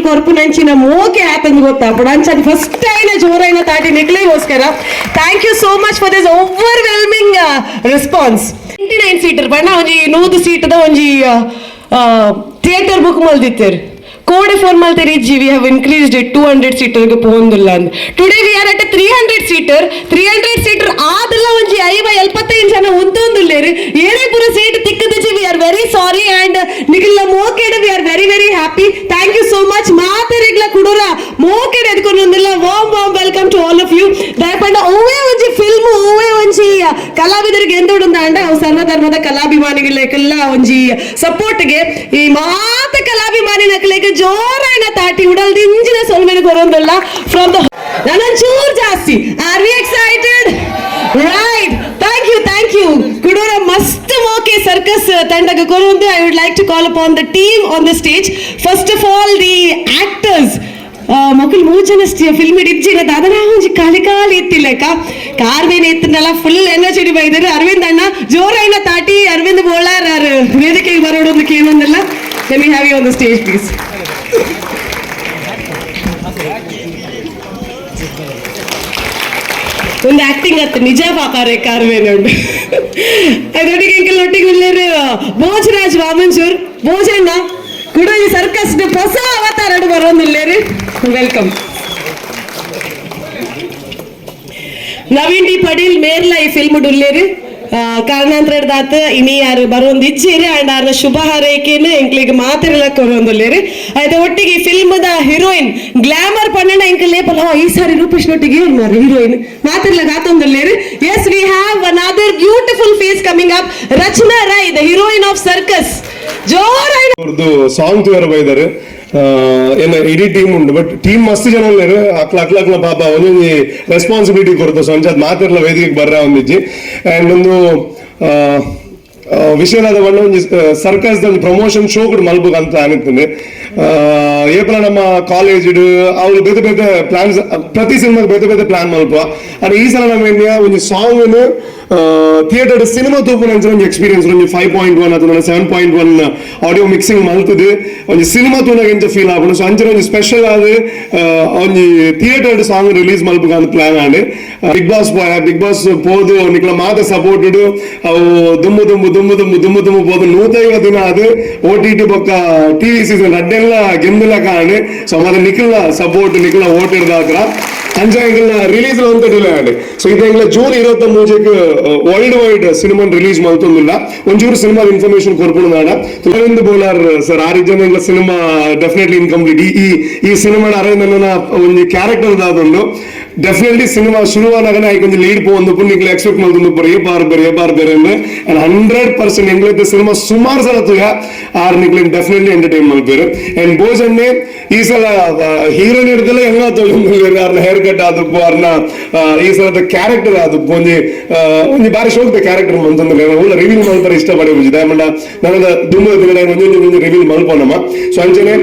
ಕೊರ್ಪುನಂಚಿನ ಮೋಕೆ ಆತಂದು ಗೊತ್ತಾಪುಡು. ಅಂಚ ಫಸ್ಟ್ ಐನ ಜೋರೈನ ತಾಟಿ ನಿಕ್ಲೆಗೋಸ್ಕರ. Thank you so much for this overwhelming response. 29 seater ಬಣ್ಣ ಒಂಜಿ 100 ಸೀಟ್ದ ಒಂಜಿ ಥಿಯೇಟರ್ ಬುಕ್ ಮಲ್ದಿತ್ತೇರು. ಕೋಡೆ ಫೋನ್ ಮಲ್ತೇರಿ, ಇಜ್ಜಿ, we have increased it, 200 ಸೀಟರ್ಗೆ ಪೋಂದುಲ್ಲ ಅಂದ್. Today we are at 300 seater. 300 seater ಆದಲ್ಲ ಒಂಜಿ 50 75 ಜನ ಉಂತೊಂದುಲ್ಲೇರು. ಏರೇ ಪೂರ ಸೀಟ್ ತಿಕ್ಕದಿಜ್ಜಿ. We are very sorry and ನಿಗಲ್ಲ ಮೋಕೆಡ್ we are very very happy. Thank you so much. ಮಾತೆರೆಗ್ಲ ಕುಡೂರ ಮೋಕೆಡ್ ಎದ್ಕೊಂಡೊಂದಿಲ್ಲ. Warm warm welcome to all of you. ದಯಪಂಡ ಒವ್ವೇ ಒಂಜಿ ಫಿಲ್ಮ್, ಒವ್ವೇ ಒಂಜಿ ಕಲಾವಿದರಿಗೆ ಎಂದೋಡುಂದಾಂಡ ಅವು ಸರ್ವಧರ್ಮದ ಕಲಾಭಿಮಾನಿಗಳಿಗೆಲ್ಲ ಒಂಜಿ ಸಪೋರ್ಟ್ಗೆ. ಈ ಮಾತ ಕಲಾಭಿಮಾನಿ ನಕಲಿಗೆ ಜೋರಾಯಣ ತಾಟಿ ಉಡಲ್ದಿಂಜಿನ ಸೊಲ್ಮೆನ ಕೊರೊಂದಲ್ಲ ಫ್ರಮ್ the ನನ್ನೊಂಚೂರು ಜಾಸ್ತಿ. Are we excited? Right, thank you, thank you. ಕುಡೂರ ಮಸ್ತ್ ಮೋಕೆ ಸರ್ಕಸ್ ತಂಡಗ ಕೊರೊಂದು I would like to call upon the team on the stage. First of all, the actors. ಮಕ್ಕಳು ಮೂರು ಜನ ಫಿಲ್ಮ್ ಇಜ್ಜಿನ ದಾದನ ಒಂಜಿ ಖಾಲಿ ಖಾಲಿ ಇತ್ತಿಲ್ಲಕ್ಕ. ಕಾರ್ವೇನ ಎತ್ತನಲ್ಲ, ಫುಲ್ ಎನರ್ಜಿ ಬೈದರು. ಅರವಿಂದ್ ಅಣ್ಣ, ಜೋರೈನ ತಾಟಿ ಅರವಿಂದ್ ಬೋಳಾರ್ ವೇದಿಕೆಗೆ ಬರೋಡೊಂದು ಕೇಳೊಂದಲ್ಲ. Let me have you on the stage, please. ಒಂದು ಆಕ್ಟಿಂಗ್ ಅತ್ತು ನಿಜ ಪಾಪಾರೆ ಕಾರ್ವೇನ ಉಂಟು. ಅದರೊಟ್ಟಿಗೆ ಎಂಕಲ್ ಒಟ್ಟಿಗೆ ಉಲ್ಲೇರು ಭೋಜರಾಜ್ ವಾಮಂಜೂರ್. ಭೋಜಣ್ಣ ಕೂಡ ಈ ಸರ್ಕಸ್ ಹೊಸ ಅವತಾರ ಬರೋದಿಲ್ಲೇರಿ, welcome. Naveen D Padil ಮೇರ್ಲ ಈ ಫಿಲ್ಮ್ ಡುಲ್ಲೇರು. ಕಾರಣಾಂತರ ಇನಿ ಯಾರು ಬರೋಂದು ಇಜ್ಜೇರಿ ಅಂಡ್ ಆರ್ನ ಶುಭ ಹಾರೈಕೆನು ಎಂಕ್ಲಿಗೆ ಮಾತಿರಲ ಕೊರೊಂದುಲ್ಲೇರಿ. ಆಯ್ತು, ಒಟ್ಟಿಗೆ ಈ ಫಿಲ್ಮ್ದ ಹೀರೋಯಿನ್ ಗ್ಲಾಮರ್ ಪನ್ನಡ ಎಂಕಲ್ ಲೇಪಲ್ಲ. ಈ ಸಾರಿ ರೂಪೇಶ್ ನೊಟ್ಟಿಗೆ ಏನ್ ಮಾರ್ರೆ heroine ಮಾತಿರ್ಲ ಗಾತೊಂದುಲ್ಲೇರಿ. Yes, we have another beautiful face coming up, Rachana Rai, the heroine of Circus. ಜೋರಾಗಿ ಅವ್ರದ್ದು ಸಾಂಗ್ ತೂಯರ ಬೈದಾರೆ. ಏನ ಇಡೀ ಟೀಮ್ ಉಂಟು, ಬಟ್ ಟೀಮ್ ಮಸ್ತ್ ಜನ ಉಲ್ಲೇರು. ಅಕ್ಲ ಅಕ್ಲ ಅಕ್ಲ ಪಾಪ ಒಂದೊಂದು ರೆಸ್ಪಾನ್ಸಿಬಿಲಿಟಿ ಕೊರತು. ಸೊ ಅಂಚಾದ್ ಮಾತಿರ್ಲ ವೇದಿಕೆಗೆ ಬರ್ರ ಒಂದಿಜ್ಜಿ. ಅಂಡ್ ಒಂದು ವಿಷಯನಾದ ಬಣ್ಣ ಒಂಜಿ ಸರ್ಕಸ್ ಒಂದು ಪ್ರಮೋಷನ್ ಶೋ ಕೂಡ ಮಲ್ಬುಕ್ ಅಂತ ಅನಿರ್ತದೆ. ಏಪಲ ನಮ್ಮ ಕಾಲೇಜ್ ಅವ್ರು ಬೇತೆ ಬೇತೆ ಪ್ಲಾನ್ಸ್, ಪ್ರತಿ ಸಿನಿಮಾಗೆ ಬೇತೆ ಬೇತೆ ಪ್ಲಾನ್ ಮಲ್ಪ. ಅಂಡ್ ಈ ಸಲ ನಮ್ಮ ಇಂಡಿಯಾ ಒಂಜಿ song theatre cinema ತೂಪುನ ಒಂಜಿ ಎಕ್ಸ್ಪೀರಿಯನ್ಸ್, ಒಂಜಿ 5.1 ಅಥವಾ 7.1 ಆಡಿಯೋ ಮಿಕ್ಸಿಂಗ್ ಮಲ್ತದೆ ಒಂಜಿ ಸಿನಿಮಾ ತೂನಾಗ ಎಂಚ ಫೀಲ್ ಆಪುಂಡು, ಸೊ ಅಂಚನೆ ಒಂಜಿ ಸ್ಪೆಷಲ್ ಆದ್ ಒಂಜಿ theatre song release ಮಲ್ಪುಗ ಅಂತ ಪ್ಲಾನ್ ಆಂಡ್. ಬಿಗ್ ಬಾಸ್ ಪೋಯ, ಬಿಗ್ ಬಾಸ್ ಪೋದು ನಿಕ್ಲ ಮಾತ ಸಪೋರ್ಟ್ ಅವು ದುಮ್ಮು ದುಮ್ಮು ದುಮ್ಮು ದುಮ್ಮು ದುಮ್ಮು ದುಮ್ಮು ಪೋದು 150 ದಿನ ಅದು ಓಟಿಟಿ ಬೊಕ್ಕ ಟಿವಿ ಸೀಸನ್ ರಡ್ಡೆಲ್ಲ ಗೆಂದುಲ ಕಾಣೆ. ಸೊ ಮತ್ತೆ ನಿಖಿಲ್ನ ಸಪೋರ್ಟ್, ನಿಖಿಲ್ನ ಓಟ್ ಹಿಡ್ದಾತ್ರ ಅಂಚ ಎಂಕಲ್ನ ರಿಲೀಸ್ ಅಂತ ಡಿಲೇ ಆಂಡ್. ಸೊ ಇದು ಎಂಗ್ಲ June 23ಕ್ಕೆ world wide cinema release ಮಲ್ತೊಂದಿಲ್ಲ. ಒಂಚೂರು ಸಿನಿಮಾ ಇನ್ಫಾರ್ಮೇಶನ್ ಕೊರ್ಪುಂಡು ನಾಡ. ಅರವಿಂದ್ ಬೋಲಾರ್ ಸರ್, ಆ ರೀತಿ ಎಂಗ್ಲ cinema definitely incomplete. ಈ ಈ ಸಿನಿಮಾ ಅರವಿಂದ್ ಅಣ್ಣನ ಒಂಜಿ ಕ್ಯಾರೆಕ್ಟರ್ ದಾದೊಂದು ಡೆಫಿನೆಟ್ಲಿ ಸಿನಿಮಾ ಶುರುವಾನಾಗನೆ ಐಕ್ ಒಂಜಿ ಲೀಡ್ ಪೋವೊಂದು ನಿಕ್ಲೆ ಎಕ್ಸ್ಪೆಕ್ಟ್ ಮಲ್ತೊಂದು ಪುರ ಏ ಬಾರ್ ಬೇರೆ, ಏ ಬಾರ್ ಬೇರೆ. ಅಂಡ್ 100% ಎಂಗ್ಲೈತೆ ಸಿನಿಮಾ ಸುಮಾರು ಸಲ ತೂಯ, ಆರ್ ನಿಕ್ಲೆ ಡೆಫಿನೆಟ್ಲಿ ಎಂಟರ್ಟೈನ್ ಮಲ್ಪೇರು. ಅಂಡ್ ಬೋಜಣ್ಣೆ ಈ ಸಲ ಹೀರೋಯಿನ್ ಹಿಡ್ದಲ್ಲ ಹೆಂಗ ಆರ್ನ ಹೇರ್ ಕಟ್ ಆದಪ್ಪು, ಆರ್ನ ಈ ಸಲದ ಕ್ಯಾರೆಕ್ಟರ್ ಆದಪ್ಪು, ಒಂಜಿ ಒಂಜಿ ಬಾರಿ ಶೋಕ್ದ ಕ್ಯಾರೆಕ್ಟರ್ ಮಂತಂದ್ರೆ ಉಲ್ಲ ರಿವೀಲ್ ಮಲ್ಪರೆ ಇಷ್ಟ ಪಡೆ ದಯಮಂಡ ನನದ ದುಂಬು ದಿನ ಒಂಜೊಂಜಿ ಒಂಜಿ ರಿವೀಲ್ ಮಲ್ಪೋನಮ್ಮ. ಸೊ ಅಂಚನೆ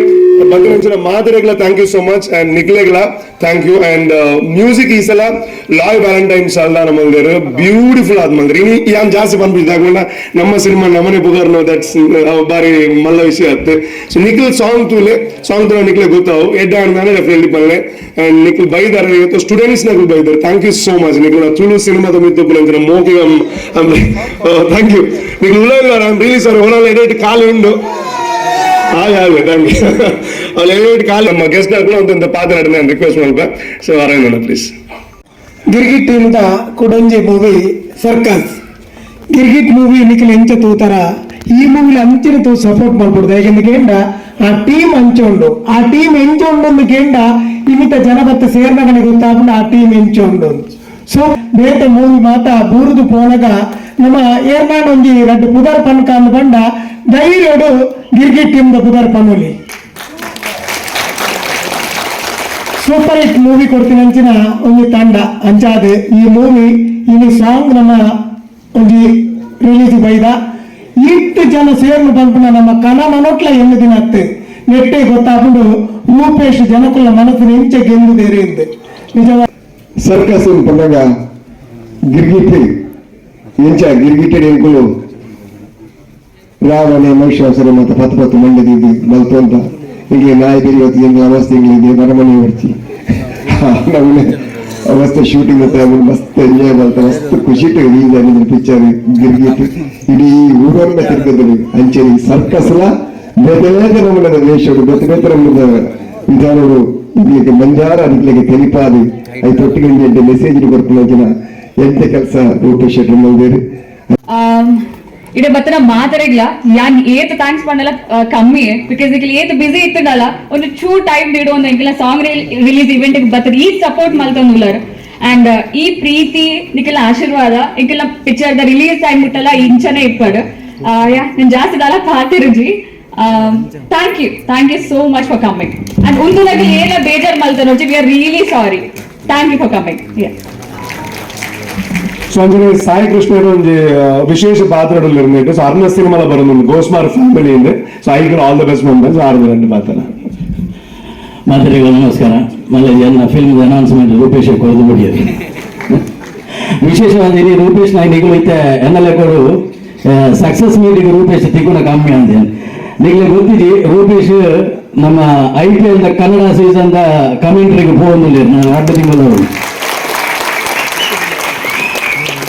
ಬಂದಿನ ಮಾದರಿಗಳ thank you so much and ನಿಕ್ಲೆಗ್ಲ thank you. And music ಈ ಸಲ ಲಾಯ್ ವ್ಯಾಲೆಂಟೈನ್ ಸಲ ನಮ್ಮ ಬ್ಯೂಟಿಫುಲ್ ಆದ್ ಮಂದ್ರಿ. ಇನಿ ಯಾನ್ ಜಾಸ್ತಿ ಬಂದ್ಬಿಟ್ಟಿದ್ದ ನಮ್ಮ ಸಿನಿಮಾ ನಮನೆ ಬುಗರ್ನೋ, that's ಬಾರಿ ಮಲ್ಲ ವಿಷಯ ಆತ್. ಸೊ ನಿಖಿಲ್ ಸಾಂಗ್ ತೂಲೆ, ಸಾಂಗ್ ತೂಲೆ ನಿಕ್ಲೆ ಗೊತ್ತಾವು ಎಡ್ಡ ಆಡ್ದಾನೆ ಡೆಫಿನೆಟ್ಲಿ ಪಲ್ಲೆ. ಅಂಡ್ ನಿಖಿಲ್ ಬೈದಾರೆ ಇವತ್ತು, students ನಗಲು ಬೈದಾರೆ. Thank you so much Nikhil. Tulu ಸಿನಿಮಾದ ಮಿತ್ತು ಮೋಕಿ thank you. Nikhil ಉಲ್ಲ ಇಲ್ಲ, ನಾನು ರಿಲೀಸ್ ಸಾರಿ ಓನಲ್ ಎಡಿಟ್ ಖಾಲಿ ಉಂಡು. ಹಾಗೆ ಹಾಗೆ, thank you. ಅಲ್ಲಿ ಎಡಿಟ್ ಖಾಲಿ. ನಮ್ಮ ಗೆಸ್ಟ್ ಕೂಡ ಒಂದು ಪಾತ್ರ ನಾನು ರಿಕ್ವೆಸ್ಟ್ ಮಲ್ಪ. ಸೊ ಅರವಿಂದ, ಪ್ಲೀಸ್. ಗಿರ್ಗಿಟ್ ಟೀಮ್ದ ಕುಡೊಂಜಿ movie circus. Girgit movie Nikhil ಎಂಚ ತೂತರ, ಈ ಮೂವಿಲಿ ಅಂಚಿನ ತೂ ಸಪೋರ್ಟ್ ಮಾಡ್ಬಿಡುದು. ಯಾಕೆಂದ್ರೆ ಕೇಂಡ ಆ ಟೀಮ್ ಅಂಚ ಉಂಡು, ಆ ಟೀಮ್ ಎಂಚ ಉಂಡು ಕೇಂಡ ಇಮಿತ ಜನ ಬತ್ತ ಸೇರ್ನಗನೆ ಗೊತ್ತಾಪುಂಡು ಆ ಟೀಮ್ ಎಂಚ ಉಂಡು. ಸೊ ಬೇತೆ ಮೂವಿ ಮಾತ ಬೂರುದು ಪೋನಗ ನಮ್ಮ ಏರ್ನಾಡ್ ಒಂಜಿ ರಡ್ಡು ಪುದರ್ ಪನ್ಕಾಂದ್ ಬಂಡ ಧೈರ್ಯಡು ಗಿರ್ಗಿಟ್ ಟೀಮ್ the ಪುದರ್ ಪನುಲಿ. Super hit movie ಕೊಡ್ತೀನಿ ಅಂಚಿನ ಒಂಜಿ ತಂಡ. ಅಂಚಾದ್ ಈ ಮೂವಿ ಇನಿ ಸಾಂಗ್ ನಮ್ಮ ಒಂಜಿ ರಿಲೀಸ್ ಬೈದ ಇಟ್ಟು ಜನ ಸೇರ್ಲು ಪನ್ಪುನ ನಮ್ಮ ಕನ ಮನೋಟ್ಲ ಎಣ್ಣು ದಿನ ಅತ್ತು ನೆಟ್ಟೆ ಗೊತ್ತಾಪುಂಡು ರೂಪೇಶ್ ಜನಕುಲ ಮನಸ್ಸಿನ ಇಂಚ ಗೆಂದು ದೇರೆ ನಿಜ. ಸರ್ಕಸ್ ಪನ್ನಗ ಗಿರ್ಗಿಟ್ ಎಂಚ ಗಿರ್ಗಿಟೆಡ್ ಎಂಕುಲು ರಾವಣೆ ಮಹಿಷಾಸುರ ಮತ್ತು ಪತ್ತು ಪತ್ತು ಮಂಡದಿದ್ದು ಮಲ್ತೊಂತ ಇಂಗ್ಲಿ ನಾಯಿ ಬೆರಿ ಎಂಗ್ಲ ಅವಸ್ಥೆ ಇಂಗ್ಲಿ ನರಮಣಿ ವರ್ಚಿ ನಮ್ಮನೆ ಅವಸ್ಥೆ ಶೂಟಿಂಗ್ ಟೈಮ್ ಮಸ್ತ್ ಎಂಜಾಯ್ ಮಾಡ್ತಾ ಮಸ್ತ್ ಖುಷಿ ರಿಲೀಸ್ ಆಗಿದೆ ಪಿಕ್ಚರ್ ಗಿರ್ಗಿಟ್ ಇಡೀ ಊರನ್ನ ತಿರ್ಗದಲ್ಲಿ ಅಂಚೆನೆ ಸರ್ಕಸ್ಲ ಬೇತೆ ಬೇತೆ ನಮ್ಮನ್ನ ವೇಷಗಳು ಬೇತೆ ಬೇತೆ ನಮ್ಮನ್ನ ವಿಧಾನಗಳು ಇದಕ್ಕೆ ಮಂಜಾರ ಅದಕ್ಕೆ ತೆಲಿಪಾದಿ I ತೊಟ್ಟಿಗೆ ಮೆಸೇಜ್ ಕೊಡ್ತೀನಿ ಅಂಚಿನ ಎಂತ ಕೆಲಸ ರೂಪೇಶ್ ಶೆಟ್ಟಿ ಮಲ್ದೇರು. ಇಡೆ ಬತ್ತನ ಮಾತಾಡಿಲ್ಲ ಯಾನ್ ಏತ್ thanks ಮಾಡಲ್ಲ ಕಮ್ಮಿ, because ಈಗ ಏತ್ ಬಿಸಿ ಇತ್ತದಲ್ಲ, ಒಂದು ಚೂ ಟೈಮ್ ನೀಡು ಒಂದು ಎಂಕಲ song release event ಬರ್ತದೆ. ಈ ಸಪೋರ್ಟ್ ಮಲ್ತೊಂದುಲ್ಲರ್ ಅಂಡ್ ಈ ಪ್ರೀತಿ, ನಿಖಿಲ ಆಶೀರ್ವಾದ ಎಂಕಲ್ನ picture the release time ಮುಟ್ಟಲ್ಲ ಇಂಚನೆ ಇಪ್ಪಡು. ಯಾ, ನಾನು ಜಾಸ್ತಿ ದಾಲ ಪಾತಿರುಜಿ. Thank you, thank you so much for coming and ಒಂದು ಲಗಿ ಏನ ಬೇಜಾರ್ ಮಲ್ತನೋಜಿ, we are really sorry. Thank you for coming. Yeah. So ಅಂಚನೆ ಸಾಯಿ ಕೃಷ್ಣ ಒಂಜಿ ವಿಶೇಷ ಪಾತ್ರದಲ್ಲಿ ಇರ್ನೇಟ್. ಸೊ ಅರ್ನ ಸಿನಿಮಾಲ ಬರೋದು ಗೋಸ್ಮಾರ್ ಫ್ಯಾಮಿಲಿ ಇಂದ. ಸೊ ಐಕ್ all the best members ಆರು రెండు ಪಾತ್ರ. ಮಾತರಿಗಳು ನಮಸ್ಕಾರ. ಮಲ್ಲ ಎನ್ನ ಫಿಲ್ಮ್ ಅನೌನ್ಸ್ಮೆಂಟ್ ರೂಪೇಶ್ ಕೊರದು ಮುಡಿಯೋದು. ವಿಶೇಷವಾಗಿ ಇಲ್ಲಿ ರೂಪೇಶ್ ನಾಯ್ ನಿಗಲು ಇತ್ತೆ ಎನ್ನಲೆ ಕೊಡು ಸಕ್ಸಸ್ ಮೀಟಿಗೆ ರೂಪೇಶ್ ತಿಕ್ಗುಣ ಕಮ್ಮಿ ಅಂತ ನಿಗಲೆ ಗೊತ್ತಿಜಿ. ರೂಪೇಶ್ ನಮ್ಮ IPL the Kannada season the ಕಮೆಂಟ್ರಿಗೆ ಪೋವೊಂದುಲ್ಲೆರ್. ನಾನು ಅಡ್ಡ ತಿಂಗಳವರು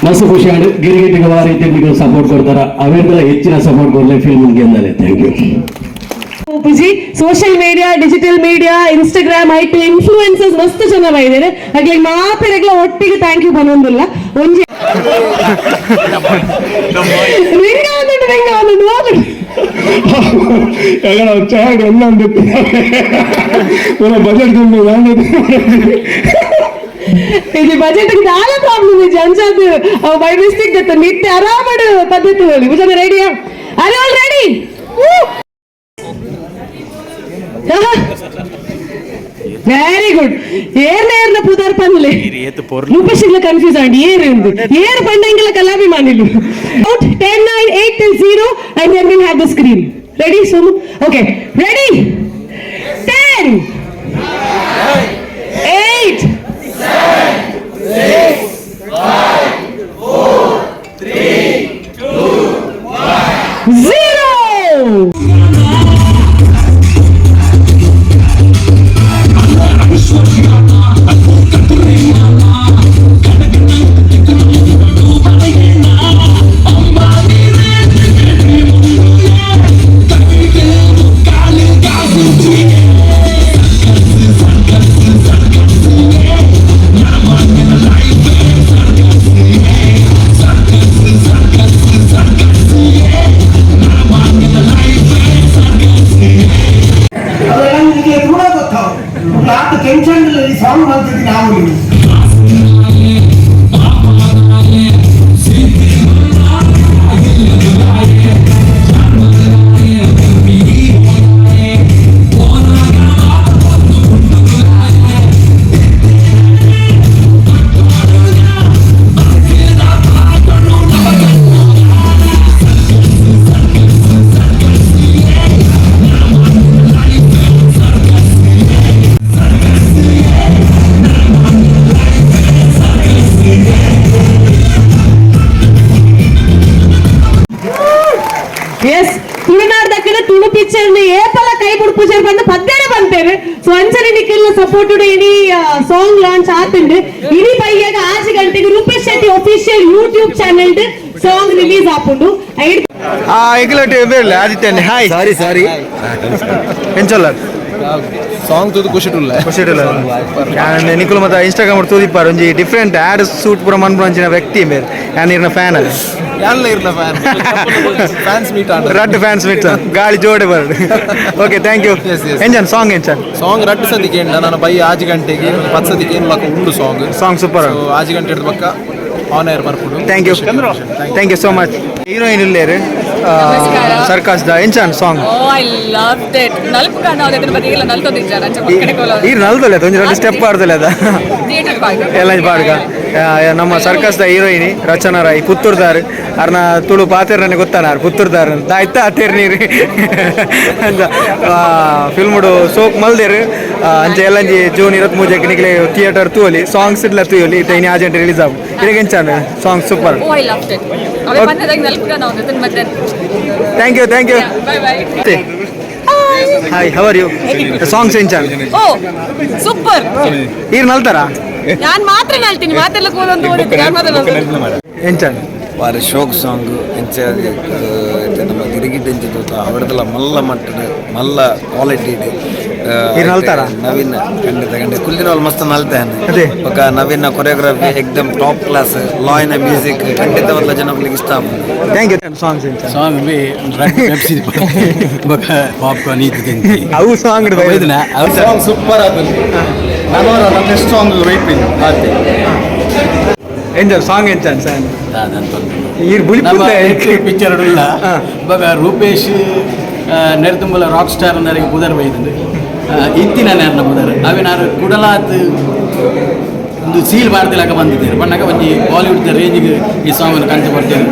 ಮಸ್ತ್ ಖುಷಿ ಆಂಡ್. ಗಿರಿಗಿಟ್ಟಿಗೆ ಆ ರೀತಿ ನಿಗಲು ಸಪೋರ್ಟ್ ಕೊಡ್ತಾರ, ಅವೆಲ್ಲ ಹೆಚ್ಚಿನ ಸಪೋರ್ಟ್ ಕೊಡ್ಲಿ ಫಿಲ್ಮ್ ಗೆಂದಲೆ. Thank you. ಉಪುಜಿ social media, digital media, Instagram ಐಟ್ ಇನ್ಫ್ಲೂಯೆನ್ಸರ್ಸ್ ಮಸ್ತ್ ಜನ ಬೈದೇನೆ. ಅಗ್ಲಿ ಮಾತೆರೆಗ್ಲ ಒಟ್ಟಿಗೆ thank you ಬನ್ನೊಂದಿಲ್ಲ. ಒಂಜಿ ರಿಂಗ ಒಂದುಂಟು, ರಿಂಗ ಒಂದುಂಟು ಹೋಗುಂಟು. ಎಗಡ ಚಾಡ್ ಎಲ್ಲ ಒಂದು ಬಜೆಟ್ ಕಮ್ಮಿ. ಇದು ಬಜೆಟ್ ದಾಲ ಪ್ರಾಬ್ಲಮ್ ಇಜ್ಜಿ. ಅಂಚಾದ್ ಬೈ ಮಿಸ್ಟೇಕ್ ದತ್ತ ನಿತ್ಯ ಆರಾಮಡ್ ಪದ್ಧತಿ ಹೋಲಿ. ಭುಜನ ರೆಡಿಯಾ? Are all ready? Very good. ಏರ್ನ ಏರ್ನ ಪುದರ್ ಪನ್ಲೆ. ರೂಪೇಶ್ ಕನ್ಫ್ಯೂಸ್ ಆಂಡ್ ಏರ್ ಉಂದು ಏರ್ ಪಂಡಂಗಿಲ ಕಲಾಭಿಮಾನಿಲು. Out 10, 9, 8, 0 and then we'll have the screen ready. Somu, okay, ready? 10, 8, 0. ಅವೆಲ್ಲ ನಿಮಗೆ ಕೂಡ ಗೊತ್ತಾವ ಆತ ಟೆನ್ಷನ್ ಈ ಸಾಂಗ್ ಮಾಡ್ತಿದ್ದೀನಿ ನಾವು ನೀವು. ಎಸ್, ತುಳುನಾಡ್ ದಕ್ಕನ ತುಳು ಪಿಕ್ಚರ್ ಏಪಲ ಕೈ ಬುಡ್ಪುಜರ್ ಬಂದು ಪದ್ದೇನೆ ಬಂತೇವೆ. ಸೊ ಅಂಚನೆ ನಿಖಿಲ್ನ ಸಪೋರ್ಟ್ ಇಡೀ ಸಾಂಗ್ ಲಾಂಚ್ ಆತುಂಡು. ಇಡೀ ಬಯ್ಯಾಗ 6 ಗಂಟೆಗೆ Rupesh Shetty official YouTube channel song release ಆಪುಂಡು. ಎಗ್ಲಟ್ ಬೇರ್ಲೆ ಆದಿತ್ಯನೆ, hi. ಸಾರಿ ಸಾರಿ. ಎಂಚೊಲ್ಲ? ಸಾಂಗ್ ತೂದು ಖುಷಿಟುಲ್ಲ. ಖುಷಿಟುಲ್ಲ. ನಿಕುಲು ಮತ್ತೆ ಇನ್ಸ್ಟಾಗ್ರಾಮ್ ತೂದಿಪ್ಪಾರ್, ಒಂಜಿ different add suit ಪೂರ ಮನ್ಪುನಂಚಿನ ವ್ಯಕ್ತಿ ಬೇರೆ. ಯಾನ್ ಇರ್ನ ಫ್ಯಾನ್ ಅಲ್ಲ. ಯಾನ್ಲ ಇರ್ನ fan, fans meet ಆಂಡ. ರಡ್ಡ್ ಫ್ಯಾನ್ಸ್ ಮೀಟ್, ಗಾಳಿ ಜೋಡೆ bird. Okay, thank you. Yes, yes. ಎಂಜನ್ song ಎಂಚನ್? Song ರಡ್ಡ್ ಸತಿ ಕೇಂಡ. ನಾನು ಬೈ 6 ಗಂಟೆಗೆ 10 ಸತಿ ಕೇನ್ ಲಕ ಉಂಡು song. Song super. 6 ಗಂಟೆ ಹಿಡ್ದು ಪಕ್ಕ ಆನ್ ಏರ್ ಬರ್ಪುಡು. Thank you, thank you so much. Heroine ಇಲ್ಲೇರು circus the. ಎಂಚನ್ song? Oh, I loved it. ನಲ್ಪು ಕಾಣ ಅದನ್ನ ಬದಿಗೆಲ್ಲ ನಲ್ತೊಂದಿಜ್ಜಾರ ಅಂಚ ಪಕ್ಕಡೆ ಕೋಲ. ಈ ನಲ್ದಲ್ಲ, ಒಂಜಿ ಎರಡು ಸ್ಟೆಪ್ ಆಡ್ದಲ್ಲ ಅದ. ಥಿಯೇಟರ್ ಪಾಡ್ಗ. ಎಲ್ಲ ಪಾಡ್ಗ. ನಮ್ಮ circus the heroine Rachana Rai ಪುತ್ತೂರ್ದಾರ್. ಅರ್ನ ತುಳು ಪಾತೆರ್ ನನಗೆ ಗೊತ್ತಾನ ಪುತ್ತೂರ್ದಾರ್ ಆಯ್ತಾ ಆತೇರ್ ನೀರು ಅಂತ ಫಿಲ್ಮ್ಡು ಸೋಕ್ ಮಲ್ದೇರು. ಅಂಚೆ ಎಲ್ಲಂಜಿ ಜೂನ್ 23 ನಿಕ್ಲೆ ಥಿಯೇಟರ್ ತೂವಲಿ ಸಾಂಗ್ಸ್ ಇಡ್ಲ ತೂವಲಿ ಇತ್ತೆ ಇನಿ ಆಜೆಂಟ್ ರಿಲೀಸ್ ಆವು ಇರೆಗೆಂಚಾಂಡ್ song super. Oh, I loved it. ಅವೇ ಬಂದಾಗ ನಲ್ಪುರ ನಾವು ಮತ್ತೆ. Thank you, thank you. Bye bye. Hi, how are you? Songs ಎಂಚಾಂಡ್? O super. ಈರ್ ನಲ್ತಾರಾ? ನಾನು ಮಾತ್ರ ನಲ್ತೀನಿ, ಮಾತೆಲ್ಲ ಕೂದೊಂದು ಓದಿದ್ದು ನಾನು ಮಾತ್ರ ನಲ್ತೀನಿ. ಎಂಚಾಂಡ್? ಬಾರಿ ಶೋಕ್ ಸಾಂಗ್ ಎಂಚ ನಮ್ಮ ಗಿರಿಗಿಟ್ ಎಂಚ ತೂತ ಅವಡದಲ ಮಲ್ಲ ಮಟ್ಟಡ್ ಮಲ್ಲ ಕ್ವಾಲಿಟಿ. ಈರ್ ನಲ್ತಾರಾ? ನವೀನ್ ಖಂಡಿತ ಖಂಡಿತ ಕುಲ್ಲಿನವಲ್ ಮಸ್ತ್ ನಲ್ತಾನೆ. ಅದೇ. ಬೊಕ ನವೀನ ಕೊರಿಯೋಗ್ರಫಿ ಎಕ್ದಮ್ ಟಾಪ್ ಕ್ಲಾಸ್, ಲಾಯ್ನ ಮ್ಯೂಸಿಕ್ ಖಂಡಿತ ವಲ್ಲ ಜನಗಳಿಗೆ ಇಷ್ಟ ಆಪುಂಡು. Thank you. Songs ಎಂಚಾಂಡ್? Song B Pepsi ಬೊಕ ಪಾಪ್ಕಾರ್ನ್ ಈತ್ ತಿಂತಿ. ಅವು ಸಾಂಗ್ ಬೈದನ ಅವು ಸಾಂಗ್ ಸೂಪರ್ ಆತುಂಡು. ನನೋರ next song waiting ಆತೆ. ಎಂಚಾಂಡ್ ಸಾಂಗ್ ಎಂಚಾಂಡ್ ಸರ್? ಈರ್ ಬುಲಿಪುಲ್ಲೆ. ಪಿಕ್ಚರ್ ಉಲ್ಲ ಬೊಕ ರೂಪೇಶ್ ನೆರ್ತುಂಬಲ ರಾಕ್ ಸ್ಟಾರ್ ಅಂದರಿಗೆ ಪುದರ್ ಬೈದಂದು ಇತ್ತಿನ ನೇರ್ನ ಪುದರ್ ಅವಿನಾರು ಕುಡಲಾತ್ ಒಂದು ಸೀಲ್ ಮಾಡ್ತಿಲಾಕ ಬಂದಿದ್ದೀರಿ ಬಣ್ಣಕ ಒಂಜಿ ಬಾಲಿವುಡ್ ರೇಂಜಿಗೆ ಈ ಸಾಂಗ್ ಕಂತು ಬರ್ತೇನೆ.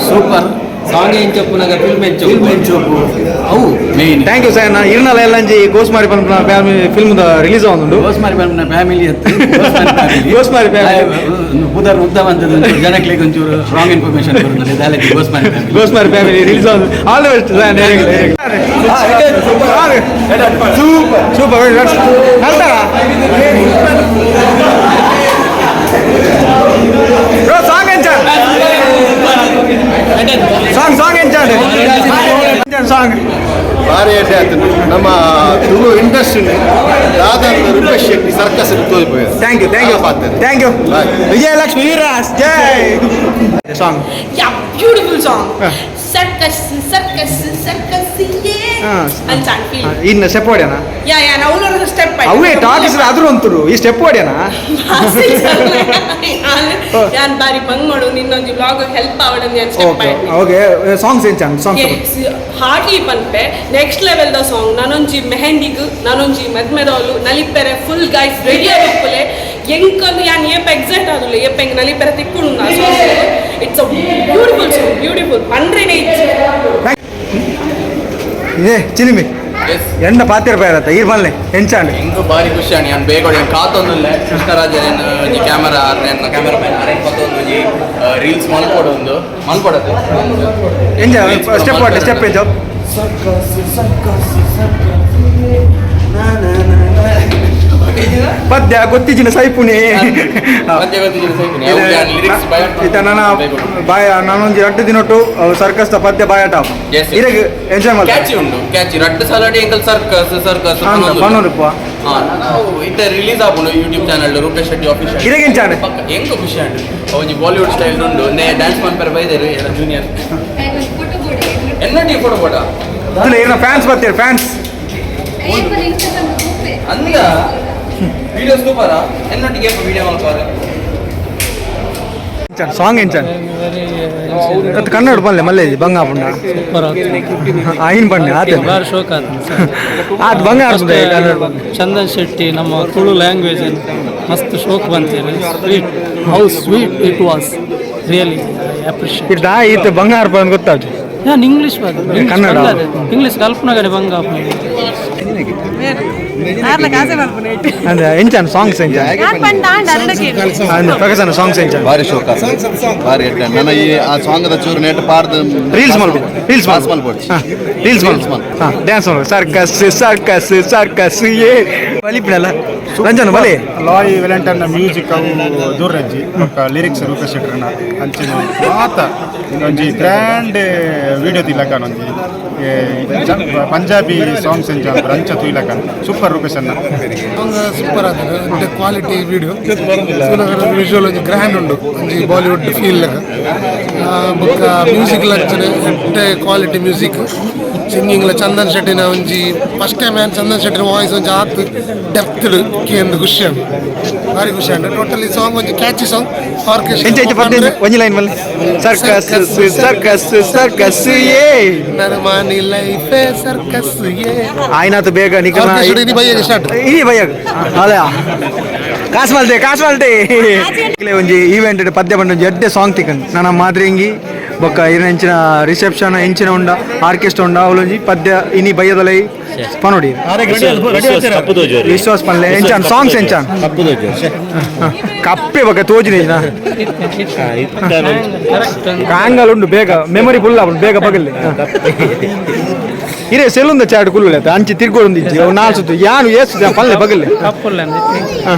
ಸೂಪರ್ ಸಾಂಗ್ ಎಂಚೊಪ್ಪುನಗ ಫಿಲ್ಮ್ ಫಿಲ್ಮ್ ಎಂಚೋಪು ಅವು main. Thank you sir. ಇರ್ನಲ ಎಲ್ಲಂಜಿ ಗೋಸ್ಮಾರಿ ಪನ್ಪುನ family film release ಆವೊಂದುಂಡು. ಗೋಸ್ಮಾರಿ ಪನ್ಪುನ ಫ್ಯಾಮಿಲಿ ಅತ್ತು. ಗೋಸ್ಮಾರಿ family. ಪುದರ್ ಉದ್ದ ಬಂದದ್ದು ಜನಗಳಿಗೆ ಒಂಚೂರು ರಾಂಗ್ ಇನ್ಫಾರ್ಮೇಶನ್ ಬರ್ತದೆ. ದಾಲಕ್ಕೆ Gosmari family. Gosmari family release ಆವೊಂದು. All the best sir. Super super. ನಲ್ತಾರಾ bro? Song ಎಂಚಾಂಡ್? Song song ಎಂಚಾಂಡ್ song? ಭಾರಿ ಎಡ್ಡೆ ಆತುಂಡು. ನಮ್ಮ ತುಳು ಇಂಡಸ್ಟ್ರಿ ದಾದ ರೂಪೇಶ್ ಶೆಟ್ಟಿ ಸರ್ಕಸ್ ತೋರಿಪೋಯೆರ್. Thank you, thank you, thank you. Vijayalakshmi Veeraj Jai. Song? Yeah, beautiful song. Circus, circus, circus, yeah. ಅಂಚಾಂಡ್ feel. ಇನ್ನು ಸ್ಟೆಪ್ ಹೊಡ್ಯಾನ? ಯಾ ಯಾ, ನಾವು ಸ್ಟೆಪ್. ಅವೇ ಟಾಕಿಸ್ ಆದ್ರೂ ಅಂತರು ಈ ಸ್ಟೆಪ್ ಹೊಡ್ಯಾನ. ಯಾನ್ ಬಾರಿ ಬಂಗ್ ಮಾಡು ನಿನ್ನೊಂಜಿ ವ್ಲಾಗ್ ಹೆಲ್ಪ್ ಆವಡಂದು ಯಾನ್ step. Okay okay. Songs ಎಂಚಾಂಡ್ songs? Hardly ಪನ್ಪೆ, next level the song. ನಾನೊಂಜಿ ಮೆಹಂದಿಗ್, ನಾನೊಂಜಿ ಮದ್ಮೆದವಲು ನಲಿಪೆರೆ full guys ready ಆಗುಪ್ಪಲೆ. ಎಂಕಂದು ಯಾನ್ ಏಪ ಎಕ್ಸೈಟ್ ಆದುಲ್ಲ, ಏಪ ಎಂಕ್ ನಲಿಪೆರೆ ತಿಕ್ಕುಂಡು. It's a beautiful song, beautiful ಪಂಡ್ರೆನೆ it's. ಇದೇ ಚಿಲಿಮಿ ಎಂಡ ಪಾತಿರ ಪೈರತ್ತ ಈರ್ ಬಲ್ಲೆ ಎಂಚಾಂಡ್? ಎಂಕು ಬಾರಿ ಖುಷಿ ಆಂಡ್ ಯಾನ್ ಬೇಗ ಎಂಕ್ ಕಾತೊಂದುಲ್ಲೆ. ಕೃಷ್ಣರಾಜ ಒಂಜಿ ಕ್ಯಾಮರಾ ಅರ್ನ ಕ್ಯಾಮರಾ ಮ್ಯಾನ್ ಅರೆನ್ ಪತ್ತೊಂದು ಒಂಜಿ ರೀಲ್ಸ್ ಮಲ್ಪೊಡು ಒಂದು ಮಲ್ಪೊಡತ್ತೆ. ಎಂಚ ಸ್ಟೆಪ್ ಹೊಡೆ ಸ್ಟೆಪ್ ಎಂಚ? ಪದ್ಯ ಗೊತ್ತಿಜಿನ ಸೈಪುನಿ. ಪದ್ಯ ಗೊತ್ತಿಜಿನ ಸೈಪುನಿ. ಅವು ಯಾನ್ ಲಿರಿಕ್ಸ್ ಬಾಯ ಇತ್ತ ನನ್ನ ಬಾಯ ನಾನೊಂಜಿ ರಡ್ಡು ದಿನೊಟ್ಟು ಸರ್ಕಸ್ ದ ಪದ್ಯ ಬಾಯಾಟ. Yes, yes. ಇರೆಗ್ enjoy ಮಲ್ತ. ಕ್ಯಾಚಿ ಉಂಡು, ಕ್ಯಾಚಿ. ರಡ್ಡು ಸಲಾಡಿ ಎಂಕಲ್ ಸರ್ಕಸ್ ಸರ್ಕಸ್ ಪನ್ನೊಂದು. ನಾವು ಇತ್ತೆ ರಿಲೀಸ್ ಆಪುಂಡು YouTube channel Rupesh Shetty official. ಇರೆಗ್ ಎಂಚಾಂಡ್? ಪಕ್ಕ ಎಂಕು ಖುಷಿ ಆಂಡ್. ಒಂಜಿ ಬಾಲಿವುಡ್ ಸ್ಟೈಲ್ ಉಂಡು. ನೇ ಡ್ಯಾನ್ಸ್ ಮನ್ಪೆರೆ ಬೈದೆರ್ ಎಲ್ಲ ಜೂನಿಯರ್. ಎನ್ನಟಿ ಫೋಟೋ ಫೋಟೋ. ಇರ್ನ ಫ್ಯಾನ್ಸ್ ಬರ್ತೀರಿ ಫ್ಯಾನ್ಸ್. ಅಂದ ವಿಡಿಯೋ ಸೂಪರಾ ಎನ್ನೊಟ್ಟಿಗೆ ವಿಡಿಯೋ ಮಲ್ಪಾರೆ. ಸಾಂಗ್ ಎಂಚಾಂಡ್? ಅತ್ ಕನ್ನಡ ಬಲ್ಲೆ ಮಲ್ಲೆ ಬಂಗ ಆಪುಂಡ ಐನ್ ಬಣ್ಣೆ ಆತೆ. ಬಾರಿ ಶೋಕ್ ಆತುಂಡು. ಆತ್ ಬಂಗ ಆಪುಂಡು ಕನ್ನಡ. ಚಂದನ್ ಶೆಟ್ಟಿ ನಮ್ಮ ತುಳು ಲ್ಯಾಂಗ್ವೇಜ್ ಮಸ್ತ್ ಶೋಕ್ ಬಂತೇನೆ. Sweet, how sweet it was, really appreciate. ಇರ್ದ ಈತ ಬಂಗಾರ ಬಂದು ಗೊತ್ತಾಯ್ತು. ನಾನು ಇಂಗ್ಲೀಷ್ ಕನ್ನಡ. ಇಂಗ್ಲೀಷ್ ಕಲ್ಪನಗಡೆ ಬಂಗ ಆಪುಂಡು. ಅಂದ್ರೆ ಎಂಚಾಂಡ್ ಸಾಂಗ್ಸ್ ಎಂಚಾಂಡ್? ಅಂದ್ರೆ ಪ್ರಕಾಶನ ಸಾಂಗ್ಸ್ ಎಂಚಾಂಡ್? ಭಾರಿ ಶೋಕ, ಭಾರಿ ಎಡ್ಡೆ. ನನ್ನ ಈ ಆ ಸಾಂಗ್ the ಚೂರು ನೆಟ್ ಪಾಡ್ದು ರೀಲ್ಸ್ ಮಲ್ಪು, ರೀಲ್ಸ್. ಪಾಸ್ ಮಲ್ಪೊಡ್ಚಿ. ರೀಲ್ಸ್ ಮಲ್ಪು, ಡ್ಯಾನ್ಸ್ ಮಲ್ಪು. Circus circus circus ಏ ಬಲಿಪಿನಲ್ಲ ರಂಜನ್ ಬಲಿ. ಲಾಯ್ ವೆಲೆಂಟನ್ನ ಮ್ಯೂಸಿಕ್ ಅವು ದೂರಜ್ಜಿ ಬೊಕ್ಕ ಲಿರಿಕ್ಸ್ ರೂಪೇಶ್ ಶೆಟ್ಟರ್ನ ಅಂಚಿನ ಮಾತ ಒಂಜಿ ಗ್ರ್ಯಾಂಡ್ ವಿಡಿಯೋ ತಿಲಕನ್ ಒಂಜಿ ಪಂಜಾಬಿ ಸಾಂಗ್ಸ್ ಎಂಚ ಅಂಚ ತುಯ್ಲಕನ್ ಸೂಪರ್ ರೂಪೇಶ್ ಅನ್ನ. ಸೂಪರ್ ಆತುಂಡು quality video, visual ಒಂಜಿ ಗ್ರ್ಯಾಂಡ್ ಉಂಡು, ಒಂಜಿ ಬಾಲಿವುಡ್ ಫೀಲ್ ಲೆಕ್ಕ. ಬೊಕ್ಕ ಮ್ಯೂಸಿಕ್ ಅಂಚನೆ ಎಡ್ಡೆ quality music, singing Chandan ಶೆಟ್ಟಿನ ಒಂಜಿ ಫಸ್ಟ್ ಟೈಮ್ ಯಾನ್ ಚಂದನ್ ಶೆಟ್ಟಿನ ವಾಯ್ಸ್ ಒಂಜಿ ಆತ್ ಡೆಪ್ತ್ ಕೇಂದ್ ಖುಷಿ ಉಂಡು, ಭಾರಿ ಖುಷಿ ಉಂಡು. ಟೋಟಲಿ ಸಾಂಗ್ ಒಂಜಿ ಕ್ಯಾಚಿ ಸಾಂಗ್. ಎಂಚ ಎಂಚ ಪದ್ಯ ಒಂಜಿ ಲೈನ್ ಮಲ್ಲೆ. Circus circus circus ಏ ನರಮಾನಿ ಲೈಫೇ ಸರ್ಕಸ್ ಏ. ಆಯ್ನಾತು ಬೇಗ ನಿಕನ. Orchestra ಇನಿ ಬಯ್ಯಗ್ start. ಇನಿ ಬಯ್ಯಗ್ ಅಲ್ಲ. ಕಾಸು ಮಲ್ತೆ, ಕಾಸು ಮಲ್ತೆ. ಒಂಜಿ ಈವೆಂಟ್ ಪದ್ಯ ಬಂಡ ಒಂಜಿ ಎಡ್ಡೆ ಸಾಂಗ್ ತಿಕ್ಕನ್ ನನ್ನ ಮಾದ್ರಿಂಗಿ. ಬೊಕ್ಕ ಇರೆಂಚಿನ ರಿಸೆಪ್ಷನ್ ಎಂಚಿನ ಉಂಡ ಆರ್ಕೆಸ್ಟ್ರಾ ಉಂಡ ಅವಲೊಂಜಿ ಪದ್ಯ ಇನಿ ಬಯ್ಯದಲೈ ಪನೋಡಿ ವಿಶ್ವಾಸ್ ಪನ್ಲೆ ಎಂಚಾನ್ ಸಾಂಗ್ಸ್ ಎಂಚಾನ್ ಕಪ್ಪೆ ಬೊಕ್ಕ ತೋಜಿನ ಕಾಂಗಲ್ ಉಂಡು ಬೇಗ ಮೆಮೊರಿ ಫುಲ್ ಆಪುಂಡು ಬೇಗ ಪಗಲ್ಲೆ ಇರೇ ಸೆಲ್ಲುಂದ ಚಾಟ್ ಕುಲ್ಲುಲೆ ಅಂಚಿ ತಿರ್ಗೋಡು ಇಜ್ಜಿ ಅವು ನಾಲ್ ಸುತ್ತು ಯಾನು ಏಸು ಪಲ್ಲೆ ಬಗಲ್ಲೆ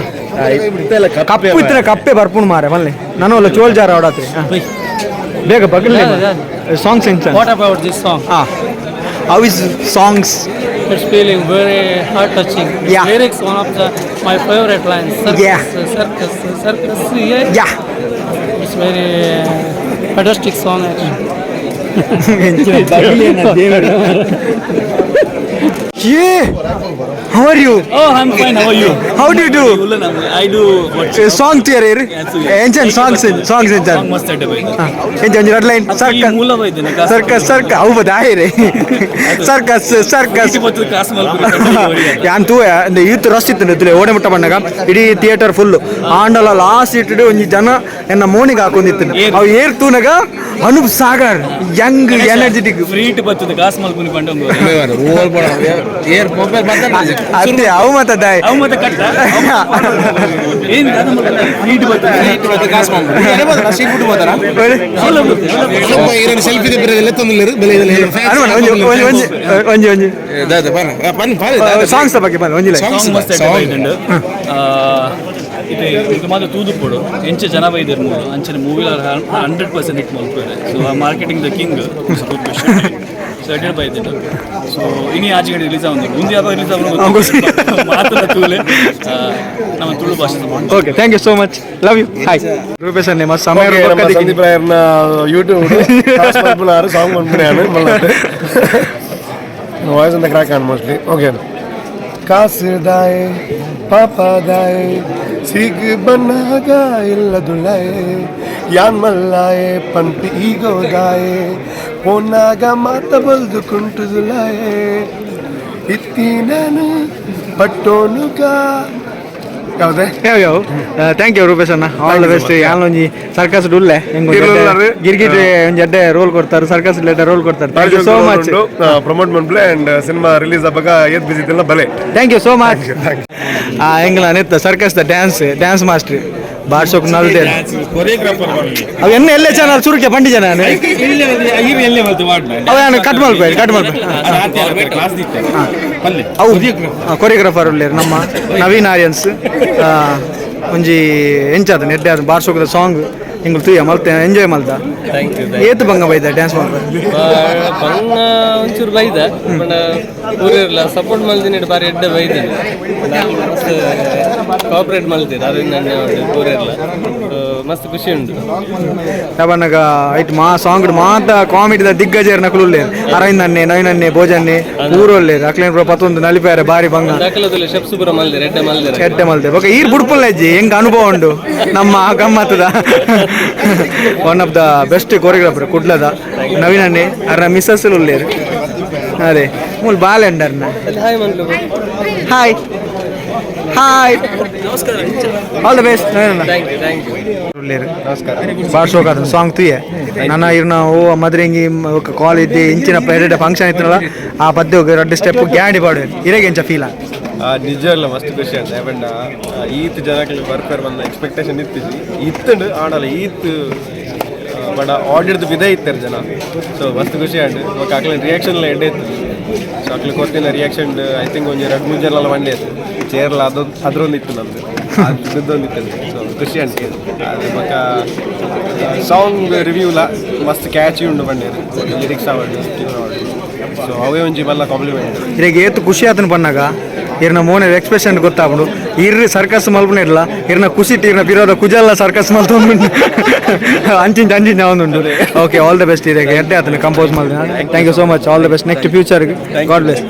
ಕಪ್ಪು ಇತ್ತಿನ ಕಪ್ಪೆ ಬರ್ಪುಂಡು ಮಾರೆ ಪಲ್ಲೆ ನಾನು ಅಲ್ಲ ಚೋಲ್ ಜಾರ ಅವಡಾತ್ರಿ ಬೇಗ ಬಗಲ್ಲೆ ಸಾಂಗ್ಸ್ ಎಂಚ. What about this song? How is songs? It's feeling very heart touching. Yeah. Lyrics one of the my favorite lines. Circus, Yeah. Circus, circus. Yeah. Yeah. It's very fantastic song actually. Yeah. How are you? Oh, I'm fine. How are you? How do you do? I do. Song theory. Engine songs songs engine. Engine red line circus. Circus circus. ಅವು ಬದಾಯಿರಿ. Circus circus. ಯಾನ್ ತೂವೆ ಇಂದ youth rush ಇತ್ತು ತುಲೆ ಓಡೆ ಮುಟ್ಟ ಬಣ್ಣಗ ಇಡೀ theatre full ಆಂಡಲ last ಇಟ್ಟು ಒಂಜಿ ಜನ ಎನ್ನ ಮೋನಿಗೆ ಹಾಕೊಂಡಿತ್ತು ಅವು ಏರ್ ತೂನಗ Anoop Sagar Young energetic free ಬರ್ತದೆ ಕಾಸು ಮಲ್ಪುನಿ ಪಂಡ. ಅತ್ತೆ ಅವು ಮತ್ತ ಅವು ಮತ್ತೆ ಕಟ್ಟ ಏನು ಫ್ರೀಟ್ ಬರ್ತದೆ. ಒಂಜಿ ಒಂಜಿ ಸಾಂಗ್ಸ್ ಬಗ್ಗೆ ಬನ್ನಿ ಒಂಜಿ ಸಾಂಗ್ ಮಸ್ತ್ ಇದು ಇದು ಮಾತ್ರ ತೂದುಪೋಡು ಎಂಚ ಜನ ಬೈದರ್ ಮೂಲು ಅಂಚನೆ ಮೂವಿ 100% ಹಿಟ್ ಮಲ್ಪುವೆ. ಸೊ ಆ marketing the king so ಎಡ್ಡೆ ಬೈದಿಟ್ಟು ಸೊ ಇನಿ ಆಚೆ ಗಂಟೆ ರಿಲೀಸ್ ಆവുಂದು ಮುಂದೆ ಯಾವಾಗ ರಿಲೀಸ್ ಆവുಂದು ಮಾತ್ರ ತೂಲೆ ನಮ್ಮ ತುಳು ಭಾಷೆ. Okay, thank you so much, love you, hi Rupesh ಅನ್ನೆ ಮಸ್ತ್ ಸಮಯ ಸಂದೀಪ್ ರಾಯರ್ನ ಯೂಟ್ಯೂಬ್ ಸಾಂಗ್ ಮನ್ಪುಣೆ ಮಲ್ಲಾಟೆ ವಾಯ್ಸ್ ಅಂತ crack on mostly. Okay. ಕಾಸುದಾಯೆ ಪಾಪದಾಯೆ ಸಿಗ್ ಬನ್ನಾಗ ಇಲ್ಲದುಲಾಯೆ ಯಾನ್ ಮಲ್ಲಾಯೆ ಪಂಪಿ ಈಗೋದಾಯೆ ಪೋನಾಗ ಮಾತ ಬಲ್ದು ಕುಂಟುದುಲಾಯೆ ಇತ್ತೀನನು ಪಟ್ಟೋನುಗ ಯಾವುದೇ ಯಾವ ಯಾವ. Thank you Rupesh ಅಣ್ಣ, all the best. ಯಾನ್ ಒಂಜಿ ಸರ್ಕಸ್ ಡುಲ್ಲೆ ಗಿರ್ಗಿಟ್ ಒಂಜಿ ಅಡ್ಡೆ ರೋಲ್ ಕೊಡ್ತಾರೆ, ಸರ್ಕಸ್ ಎಡ್ಡೆ ರೋಲ್ ಕೊಡ್ತಾರೆ. Thank you so much. Promote ಮನ್ಪ್ಲೆ and cinema release ಆಗಾಗ ಏತ್ ಬಿಸಿ ಇದ್ದಿಲ್ಲ ಬಲೆ. Thank you so much. ಎಂಗ್ಲ ನೆತ್ತ circus the dance dance master ಬಾರ್ಸೋಕ್ ನಲ್ದೆ ಅವು ಎನ್ನ ಎಲ್ಲೇ ಚಾನಲ್ ಸುರುಕೆ ಪಂಡಿ ಜನ ಅವ ಯಾನು ಕಟ್ ಮಲ್ಪೆ ಕಟ್ ಮಲ್ಪೆ. ಅವು ಕೊರಿಯೋಗ್ರಾಫರ್ ಉಲ್ಲೇರು ನಮ್ಮ ನವೀನ್ ಆರ್ಯನ್ಸ್ ಒಂಜಿ ಎಂಚಾದ ನೆಡ್ಡೆ ಅದು ಬಾರ್ಸೋಕದ ಸಾಂಗ್ ಎಂಗುಲು ತೂಯ ಮಲ್ತೆ ಎಂಜಾಯ್ ಮಲ್ತ. ಏತು ಬಂಗ ಬೈದ ಡ್ಯಾನ್ಸ್ ಮಲ್ಪ ಬಂಗ ಒಂಚೂರು ಬೈದ ಬಣ್ಣ ಊರಿರಲ್ಲ ಸಪೋರ್ಟ್ ಮಲ್ದಿನ ಬಾರಿ ಎಡ್ಡೆ ಬೈದ ಮಸ್ತ್ ಕೋಆಪರೇಟ್ ಮಲ್ತೀರ ಅದರಿಂದ ಊರಿರಲ್ಲ ಮಸ್ತ್ ಖುಷಿ ಉಂಟು. ಯಾವನ್ನಾಗ ಐಟ್ ಮಾ ಸಾಂಗ್ ಮಾತ ಕಾಮಿಡಿದ ದಿಗ್ಗಜರ ನಕಲು ಉಲ್ಲೇರು ಅರವಿಂದ್ ಅನ್ನೆ ನವೀನ್ ಅನ್ನೆ ಭೋಜನ್ನೆ ಊರೊಲ್ಲೇರು ಅಕ್ಲೇನ್ ಬ್ರೋ ಪತ್ತೊಂದು ನಲಿಪಾರೆ ಬಾರಿ ಬಂಗ ದಾಖಲದಲ್ಲಿ ಶೆಫ್ಸ್ ಪೂರ ಮಲ್ದಿರ ಎಡ್ಡೆ ಮಲ್ದಿರ ಎಡ್ಡೆ ಮಲ್ದೆ ಬೊಕ ಈರ್ ಬುಡ್ಪುಲ್ಲ ಅಜ್ಜಿ ಹೆಂಗ್ ಅನುಭವ ಉಂಡು ನಮ್ಮ ಗಮ್ಮತ್ತದ one of the best choreographer ಕುಡ್ಲದ ನವೀನ್ ಅನ್ನೆ ಅರ್ನ ಮಿಸ್ಸಸ್ ಉಲ್ಲೇರು ಅದೇ ಮೂಲ ಬಾಲೆ ಅಂಡರ್ನ. ಹಾಯ್ ಮನ್ಲು hi hi all the best Naveen ಅಣ್ಣ. Thank you thank you. ಉಲ್ಲೇರು ಭಾಳ ಶೋಕ್ ಆದ ಸಾಂಗ್ ತುಯೆ ನನ್ನ ಇರ್ನ ಓ ಮದ್ರಿಂಗಿ ಕಾಲ್ ಇದ್ದಿ ಇಂಚಿನ ಎಡೆ ಫಂಕ್ಷನ್ ಇತ್ತಲ್ಲ ಆ ಪದ್ಯ ರಡ್ಡು ಸ್ಟೆಪ್ ಗ್ಯಾಂಡಿ ಪಾಡು ಇರೆಗೆ ಎಂಚ ಫೀಲ್ ನಿಜವಾಗ್ಲೂ ಮಸ್ತ್ ಖುಷಿ ಅಂತ ಯಾಕಂಡ ಈತ್ ಜನಕ್ಕೆ ಬರ್ಪೇರ್ ಬಂದ ಎಕ್ಸ್ಪೆಕ್ಟೇಷನ್ ಇತ್ತಿಜಿ ಇತ್ತಂಡು ಆಡಲ್ಲ ಈತ್ ಬಡ ಆಡಿಡ್ದು ಬಿದೆ ಇತ್ತಾರೆ ಜನ. ಸೊ ಮಸ್ತ್ ಖುಷಿ ಆಂಡ್ ಬೊಕ್ಕ ಅಕ್ಲೆ ರಿಯಾಕ್ಷನ್ ಎಲ್ಲ ಎಡ್ಡೆ ಇತ್ತು. ಸೊ ಅಕ್ಲೆ ಕೊತ್ತಿನ reaction I think ಒಂಜಿ ರಡ್ಡು ಮೂರು ಜನ ಮಂಡೆ ಇತ್ತು ಚೇರ್ಲ ಅದೊಂದು ಅದ್ರೊಂದು ಇತ್ತು ನಮ್ದು ಅದೊಂದು ಇತ್ತು. ಸೊ ಖುಷಿ ಅಂಡ್ ಅದು ಬೊಕ್ಕ ಸಾಂಗ್ ರಿವ್ಯೂಲ ಮಸ್ತ್ ಕ್ಯಾಚಿ ಉಂಡು ಬಂಡೇರು ಲಿರಿಕ್ಸ್ ಆವಡ್ ಟ್ಯೂನ್ ಆವಡ್. ಸೊ ಅವೇ ಒಂಜಿ ಮಲ್ಲ ಕಾಂಪ್ಲಿಮೆಂಟ್. ಇರೆಗೆ ಏತು ಖುಷಿ ಆತನ ಪನ್ನಾಗ ಇರ್ನ ಮೋನೆ ಎಕ್ಸ್ಪ್ರೆಷನ್ ಗೊತ್ತಾಪುಂಡು ಇರ್ರಿ ಸರ್ಕಸ್ ಮಲ್ಪುನ ಇರ್ಲ ಇರ್ನ ಖುಷಿ ಇರ್ನ ಬಿರೋದ ಕುಜಲ್ಲ ಸರ್ಕಸ್ ಮಲ್ತೊಂದುಂಡು ಅಂಚಿಂಚ ಅಂಚಿಂಚ ಒಂದುಂಡು. Okay, all the best. ಇರೆಗೆ ಎಡ್ಡೆ ಆತನ ಕಂಪೋಸ್ ಮಲ್ದಿನ. Thank you so much, all the best next future, God bless.